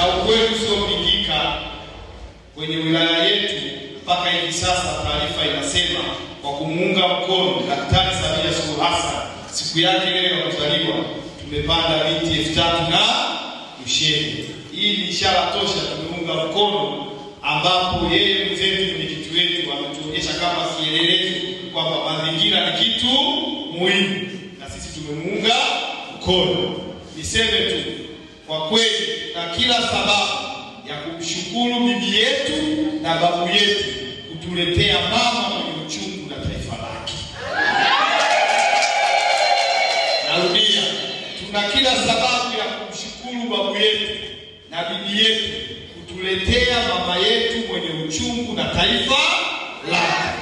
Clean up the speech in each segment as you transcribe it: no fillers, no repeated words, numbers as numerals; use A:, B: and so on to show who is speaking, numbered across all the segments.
A: Na ukweli usiopingika kwenye wilaya yetu mpaka hivi sasa, taarifa inasema kwa kumuunga mkono Daktari Samia Suluhu Hassan siku yake leo ya kuzaliwa tumepanda miti 3000 na usheni. Hii ni ishara tosha tumeunga mkono, ambapo yeye mwenzetu mwenyekiti wetu ametuonyesha kama kielelezo kwamba mazingira ni kitu muhimu na sisi tumemuunga mkono. Niseme tu kwa kweli na kila sababu ya kumshukuru bibi yetu na babu yetu kutuletea mama mwenye uchungu na taifa lake. Narudia, tuna kila sababu ya kumshukuru babu yetu na bibi yetu kutuletea mama yetu mwenye uchungu na taifa lake.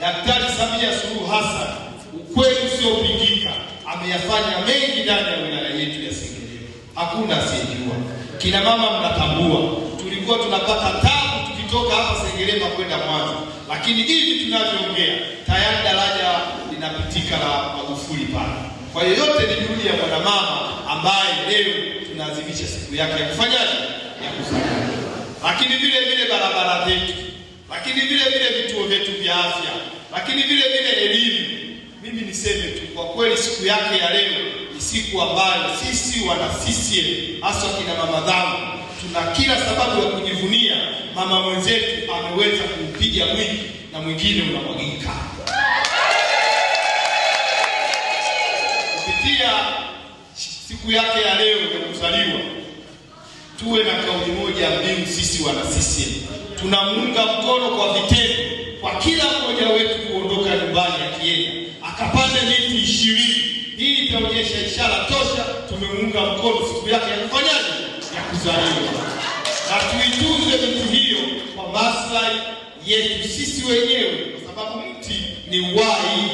A: Daktari Samia Suluhu Hassan, ukweli usiopingika, ameyafanya mengi ndani ya wilaya yetu ya Sengerema. Hakuna asiyejua. Kina mama mnatambua, tulikuwa tunapata tabu tukitoka hapa Sengerema kwenda Mwanza, lakini hivi tunavyoongea tayari daraja linapitika la Magufuli pale. Kwa hiyo yote ni juhudi ya mwanamama ambaye leo tunaadhimisha siku yake ya kufanyaje, ya kuzaliwa. Lakini vile vile barabara zetu, lakini vile vile vituo vyetu vya afya, lakini vile vile elimu. Mimi niseme tu kwa kweli siku yake ya leo ni siku ambayo sisi wana CCM hasa kina mama zangu tuna kila sababu ya kujivunia mama mwenzetu ameweza kuupiga mwingi na mwingine unamwagika. Kupitia siku yake ya leo ya kuzaliwa, tuwe na kauli moja mbiu sisi wana CCM. Tunamuunga mkono kwa vitendo, kwa kila mmoja wetu kuondoka nyumbani akienda akapande miti 20. Hii itaonyesha ishara tosha tumemuunga mkono siku yake ya kufanyaje, ya kuzaliwa. Na tuitunze miti hiyo kwa maslahi yetu sisi wenyewe, kwa sababu mti ni uhai.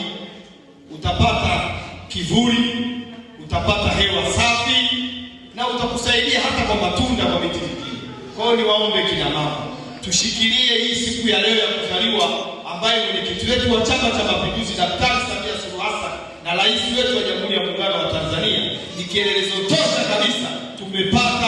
A: Utapata kivuli, utapata hewa safi na utakusaidia hata kwa matunda kwa miti mingine. Kwa hiyo niwaombe kina mama, tushikilie hii siku ya leo ya kuzaliwa ambayo mwenyekiti wetu wa Chama cha Mapinduzi Daktari Samia Suluhu Hassan na rais wetu wa Jamhuri ya Muungano wa Tanzania ni kielelezo tosha kabisa. Tumepata